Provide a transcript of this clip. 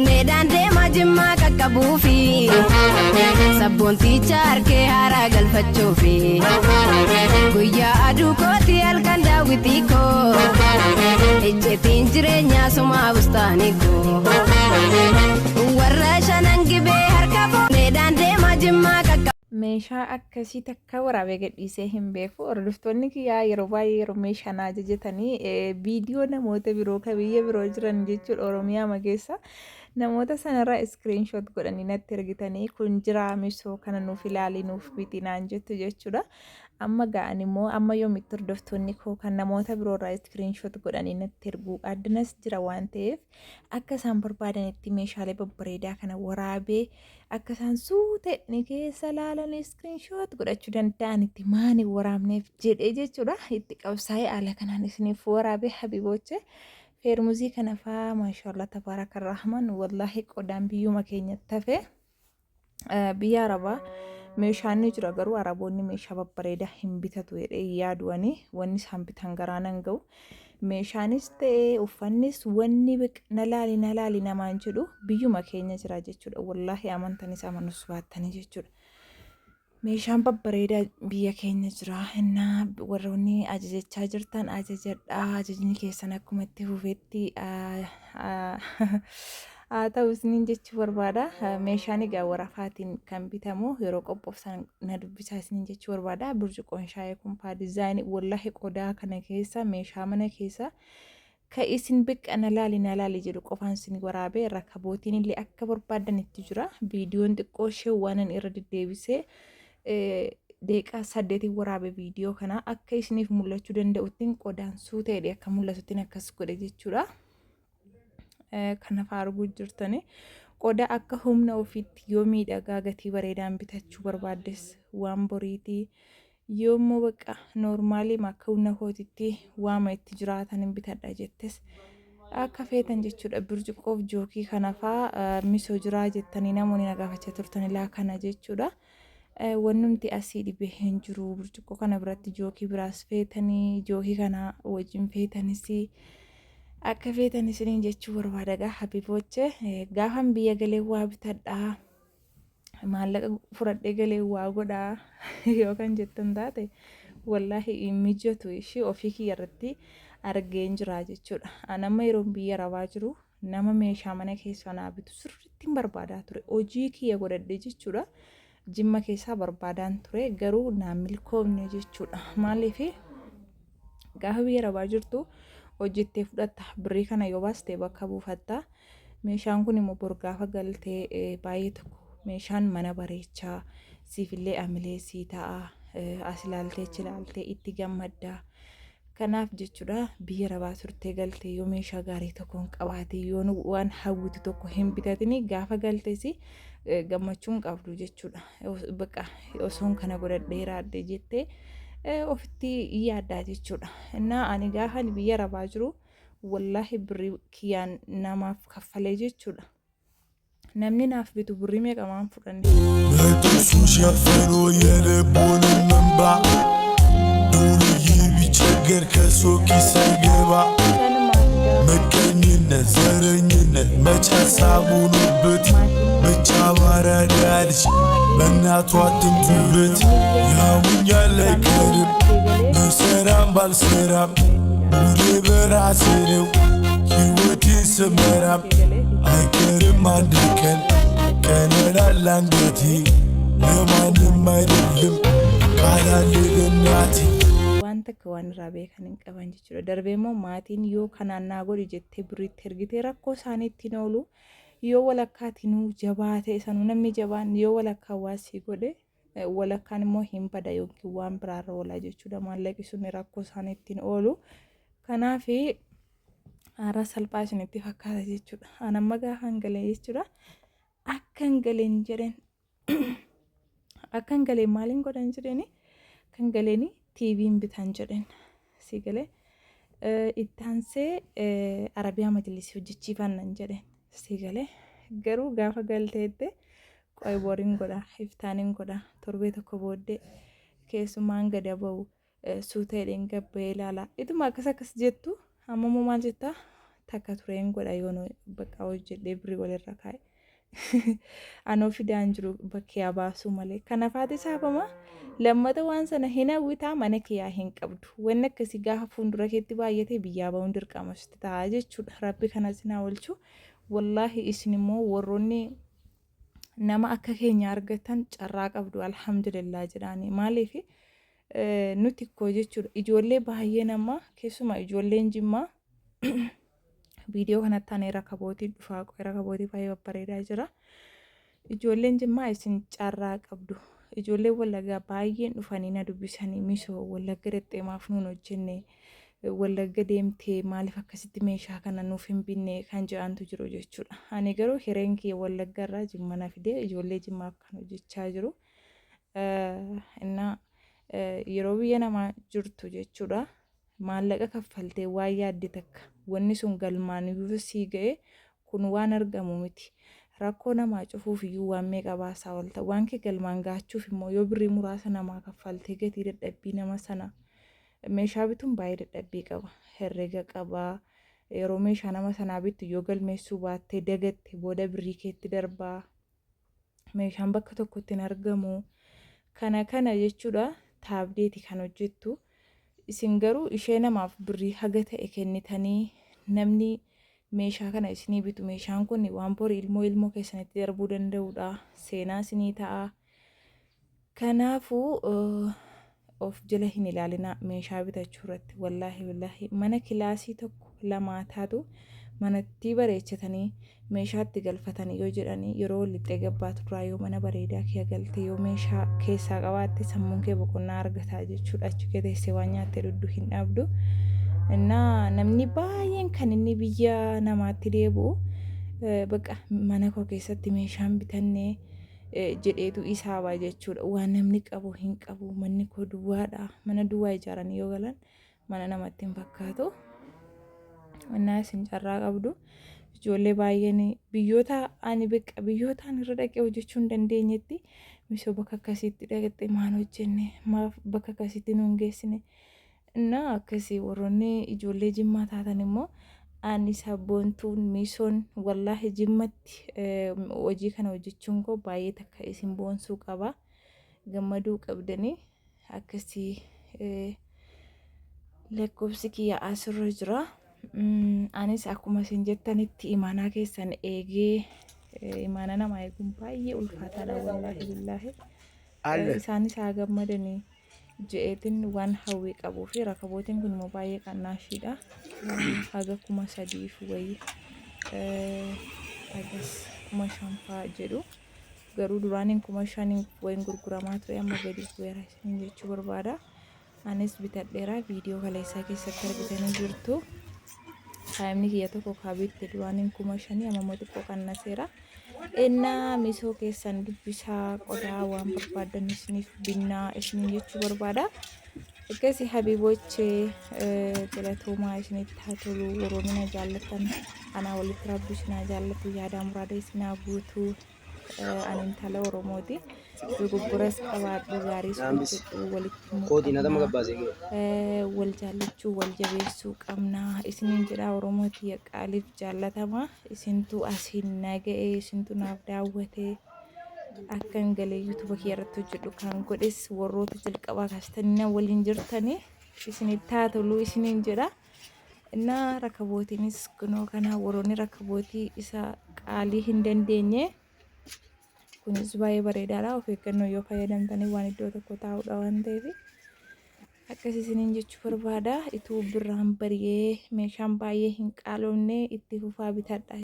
Needhaan deemaa Jimmaa qaqqabuufi sabboonticha harkee haaraa galfachuufi guyyaa aduu kooti halkan daawwitii koo icciitiin jireenyaa sumaa bustaanii koo warra shanan gibee harka needhaan deemaa Jimmaa qaqqabuufi. Meeshaa akkasii takka waraabee gadhiisee hin beeku. Hordoftoonni kiyyaa yeroo baay'ee yeroo meeshaa naa ajajatanii viidiyoo namoota biroo ka biyya biroo jiran jechuudha, Oromiyaa keessa namoota sanarraa screenshot godhanii natti ergitanii, kun jiraa misoo kana nuuf ilaali, nuuf biti naan jettu jechuudha. Amma ga'an immoo amma yoomitti hordoftoonni koo kan namoota biroorraa screenshot godhanii natti ergu? Addanas jira waan ta'eef, akka isaan barbaadanitti meeshaalee babbareedaa kana waraabee akka isaan suutee keessa laalanii screenshot godhachuu danda'anitti maani waraabneef jedhee jechuudha. Itti qabsaa'ee haala kanaan isiniif waraabee, habiboche. Feermuzii kana faa, maashaallah, tabaaraka rahman, wallaahi qodaan biyyuma keenyatti hafe. Biyya Arabaa meeshaan ni jira, garuu Araboonni meeshaa babbareedaa hin bitatu jedhee yaaduwani. Wanni isaan bitan garaa nan ga'u. Meeshaanis ta'e uffannis, wanni na laali na laali namaan jedhu biyyuma keenya jira jechuudha. Wallaahi amantanis amanus baattanii jechuudha. Meeshaan babbareedaa biyya keenya jira. Innaa warroonni ajajachaa jirtan ajajadhaa. Ajajni keessan akkuma itti fufetti haa ta'u isiniin jechuu barbaada. Meeshaan egaa warafaatiin kan bitamu, yeroo qophooftan na dubbisaa isiniin jechuu barbaada. Burcuqqoon shaayii kun faa diizaayinii, wallaahi qodaa kana keessa meeshaa mana keessa ka isin biqqa na laali na laali jedhu qofaan isin waraabee. Rakabootiin illee akka barbaadanitti jira. Viidiyoon xiqqoo ishee waanan irra deddeebisee deeqaa 8 waraabe, viidiyoo kana akka isiniif mul'achuu danda'uttiin qodaan suuteedhe akka mul'atuttiin akkas godhe jechuudha. Kana fa'aa arguu jirtani. Qodaa akka humna ofiitti yoo miidhagaa gatii bareedaan bitachuu barbaaddes waan boriitii, yoo immoo bakka noormaalii akka humna kootitti waama itti jiraatan hin bitadha jettes, akka feetan jechuudha. Bircuqqoof jookii kana fa'aa misoo jiraa jettanii namoonni na gaafachaa turtan ilaa kana jechuudha. Wannumti asii dhibee hin jiru. Burcuqqoo kana biratti jookii biraas feetanii, jookii kana wajjin feetanis, akka feetan isiniin jechuu barbaada gaa habiboche. Gaafan biyya galee waa bitadhaa, maallaqa fudhadhee galee waa godhaa yookaan jettan taate, wallaahi hin mijatu. Ishii ofii kiyya irratti argeen jira jechuudha. An amma yeroon biyya Arabaa jiru nama meeshaa mana keessaa naa bitu sirriitti hin barbaadaa ture. Hojii kiyya godhadhe jechuudha. Jimma keessaa barbaadaan ture, garuu naa milkoofne jechuudha. Maaliif? Gaafa biyya Arabaa jirtu hojjettee fudhatta. Birrii kana yoo baaste bakka buufatta. Meeshaan kun immoo bor gaafa galtee baay'ee tokko meeshaan mana bareechaa, siifillee amilee sii ta'a. As ilaaltee achi ilaaltee itti gammadda. Kanaaf jechuudha, biyya Arabaa turtee galtee yoo meeshaa gaarii tokko hin qabaate, yoo waan hawwitu tokko hin bitatini, gaafa galtees gammachuu hin qabdu jechuudha. Bakka osoon kana godhadhee raadde jettee ofitti yaaddaa jechuudha. Innaa ani gaafa biyya Arabaa jiru wallaahi birrii kiyyaan namaaf kaffalee jechuudha. Namni naaf bitu birrii meeqa maan fudhanne. በጥርሱ ሸፍኖ የልቡንም እንባ፣ ዱርዬ ቢቸገር ከሰው ኪስ አይገባ። Sanumaaf gaafa ምቀኝነት ዘረኝነት መች ሀሳብ ሆኖበት፣ ብቻ ባራዳ ልጅ በእናቷ አትምጡበት። ያሙኛል አይቀርም ብሰራም ባልሰራም፣ ሙዴ በራሴ ነው ሕይወቴን ስመራም። አይቀርም አንድ ቀን ቀነላል አንገቴ፣ ለማንም አይደለም ቃል አለ ለእናቴ። Waan takka waan irraa beekan hin qaban jechuudha. Darbee immoo maatiin yoo kanaan naa godhi jettee birriitti ergitee rakkoo isaanii ittiin oolu, yoo walakkaatinuu jabaa ta'e sanuu, namni jabaan yoo walakkaa waa sii godhe, walakkaan immoo hin bada yookiin waan biraarra oola jechuudha. Maallaqi sun rakkoo isaanii ittiin oolu. Kanaaf haara salphaa isinitti fakkaata jechuudha. An amma gaafa hin galee jechuudha. Akka hin galeen jedheen, akka hin galeen maaliin godhan jedheeni, kan galeeni TV'n bitan jedheen si galee, itti aansee Arabiyaa majlisii hojjechiifannan jedheen si galee. Garuu gaafa galteette qoy boriin godha, iftaaniin godha, torbee tokko booddee keessumaan gada ba'u suuta jedheen gabba'ee ilaala, ituma akkas akkas jettu. Amma immoo maal jettaa? Takka tureen godha yoon bakka hojjedhee birrii walirra kaa'e. Anoo fidaan jiru bakkee baasuu malee. Kanafaati saafama lammata waan sana hin hawwitaa, mana kiyyaa hin qabdu. Wanni akkasii gaafa fuuldura keetti baay'ate biyyaa ba'uun dirqama sitti ta'a jechuudha. Rabbi kanas naa oolchu. Wallaahi, isin immoo warroonni nama akka keenya argatan carraa qabdu, alhamdulillah jedhaani. Maaliif nuti koo jechuudha, ijoollee baay'ee nama, keessumaa ijoolleen Jimmaa, viidiyoo kanatti aanee rakabootii dhufaa, rakabootii baay'ee babbareedaa jira. Ijoolleen Jimmaa, isin carraa qabdu. Ijoolleen Wallaggaa baay'een dhufanii na dubbisanii, "Misoo, Wallagga dhaqxee maaf nuun hojjenne? Wallagga deemtee maaliif akkasitti meeshaa kana nuuf hin binne?" kan jedhantu jiru jechuudha. Ani garuu hireen kiyya Wallagga irraa Jimma na fidee ijoollee Jimmaaf kan hojjechaa jiru. Innaa yeroo biyya namaa jirtu jechuudha, maallaqa kaffaltee waan yaadde takka wanni sun galmaan yoo sii ga'e, kun waan argamu miti. Rakkoo namaa cufuuf iyyuu waan meeqa baasaa oolta. Waan kee galmaan gaachuuf immoo yoo birrii muraasa namaa kaffaltee gatii dadhabbii nama sana, meeshaa bituun baay'ee dadhabbii qaba. Herrega qaba. Yeroo meeshaa nama sanaa bittu yoo galmeessuu baattee dagatte, booda birrii keetti darbaa. Meeshaan bakka tokkotti hin argamu. Kana kana jechuudha, taabdeeti kan hojjettu. Isin garuu ishee namaaf birrii haga ta'e kennitanii namni meeshaa kana isinii bitu, meeshaan kun waan borii ilmoo ilmoo keessanitti darbuu danda'udha. Seenaa isinii ta'a. Kanaafuu of jala hin ilaalina meeshaa bitachuu irratti. Wallaahi wallaahi, mana kilaasii tokko lamaa taatu manatti bareechatanii meeshaatti galfatanii yoo jedhanii, yeroo lixxee gabbaatu duraa yoo mana bareedaa kee galte, yoo meeshaa keessaa qabaatte, sammuun kee boqonnaa argataa jechuudha. Achi kee teessee waan nyaattee dhugdu hin dhabdu. Innaa namni baay'een kan inni biyya namaatti deebi'u bakka mana koo keessatti meeshaan bitannee jedheetu isaabaa jechuudha. Waan namni qabu hin qabu, manni koo duwwaadha. Mana duwwaa ijaaranii yoo galan mana namatti hin fakkaatu. Innaa isin carraa qabdu. Ijoollee baay'een biyyoota ani beqa biyyoota ani irra dhaqee hojjechuu hin dandeenyetti, "Misoo, bakka akkasiitti dhaqxe maal hojjenne? Maaf bakka akkasiitti nu hin geessine?" Innaa akkasii warroonni ijoollee Jimmaa taatan immoo, ani sabboontuun misoon wallaahi Jimmatti hojii kana hojjechuun koo baay'ee takka isin boonsuu qaba. Gammaduu qabdanii. Akkasii lakkoofsi kiyya asirra jira. Anis akkuma isin jettanitti imaanaa keessan eegee, imaanaa namaa eeguun baay'ee ulfaataadha, wallaahi billaahi. Isaanis haa gammadanii je'eetiin waan hawwii qabuu fi rakabootiin kun immoo baay'ee qannaashiidha. Haga 3000f wayii, hagas 5000 faa jedhu. Garuu duraaniin 5000n wayiin gurguramaa ture, amma gadi bu'eera isiniin jechuu barbaada. Anis bitadheera, viidiyoo kaleessaa keessatti argitanii jirtu. Saayimni kiyya tokko kaabiitti duraaniin 5000, amma immoo xiqqoo qannaseera. Innaa misoo keessan dubbisaa, qodaa waan barbaaddan isiniif binnaa isiniin jechuu barbaada. Akkasii habiibochee, galatoomaa, isinitti haa tolu. Warroonni na jaallattan anaa walitti Rabbi isin haa jaallatu, yaadaa muraada isin haa guutu. Ani intala Oromooti. Dogoggoras qabaadhu, gaariis hojjedhu, walitti himuu qabna. Wal jaallachuu, wal jabeessuu qabna. Isiniin jedha, Oromooti qaaliif jaallatama. Isintu asiin na ga'e, isintu naaf daawwate. Akkan galee YouTube kiyya irratti hojjedhu kan godhes warroota jalqabaa kaastanii na waliin jirtanii, isinitti haa tolu isiniin jedha. Innaa rakabootiinis kunoo kana, warroonni rakabootii isa qaalii hin dandeenye, kunis baay'ee bareedaadha. Of eeggannoo yoo fayyadamtanii waan iddoo tokko taa'udha waan ta'eef, akkas isiniin jechuu barbaada. Ituu birraan bari'ee meeshaan baay'ee hin qaalofne itti fufaa bitadha.